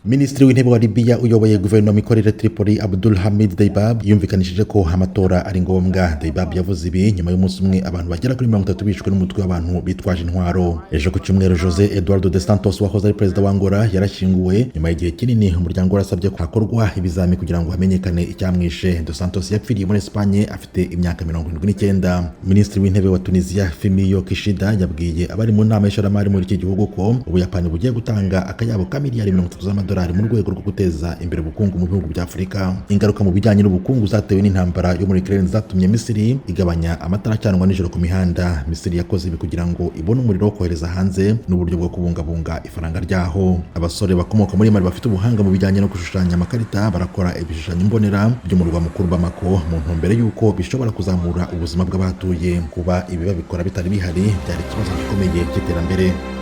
Minisitiri w'Intebe wa Libya uyoboye guverinoma ikorera Tripoli, Abdul Hamid Deibab, yumvikanishije ko amatora ari ngombwa. Deibab yavuze ibi nyuma y'umunsi umwe abantu bagera kuri 30 bishwe n'umutwe w'abantu bitwaje intwaro. Ejo ku cyumweru, Jose Eduardo dos Santos wahoze ari perezida wa Angola yarashyinguwe nyuma y'igihe kinini umuryango warasabye ko hakorwa ibizami kugira ngo hamenyekane icyamwishe. Dos Santos yapfiriye muri Espagne afite imyaka 79. Minisitiri w'Intebe wa Tunisia, Fumio Kishida, yabwiye abari mu nama y'ishoramari muri iki gihugu ko Ubuyapani bugiye gutanga akayabo ka miliyari 30 z'amadolari mu rwego rwo guteza imbere ubukungu mu bihugu bya Afurika. Ingaruka mu bijyanye n'ubukungu zatewe n'intambara yo muri Ukraine zatumye Misiri igabanya amatara acanwa nijoro ku mihanda. Misiri yakoze ibi kugira ngo ibone umuriro wo kohereza hanze n'uburyo bwo kubungabunga ifaranga ryaho. Abasore bakomoka muri Mali bafite ubuhanga mu bijyanye no gushushanya amakarita barakora ibishushanyo mbonera by'umurwa mukuru Bamako, mu ntumbero y'uko bishobora kuzamura ubuzima bw'abahatuye. Kuba ibi babikora bitari bihari byari ikibazo gikomeye cy'iterambere.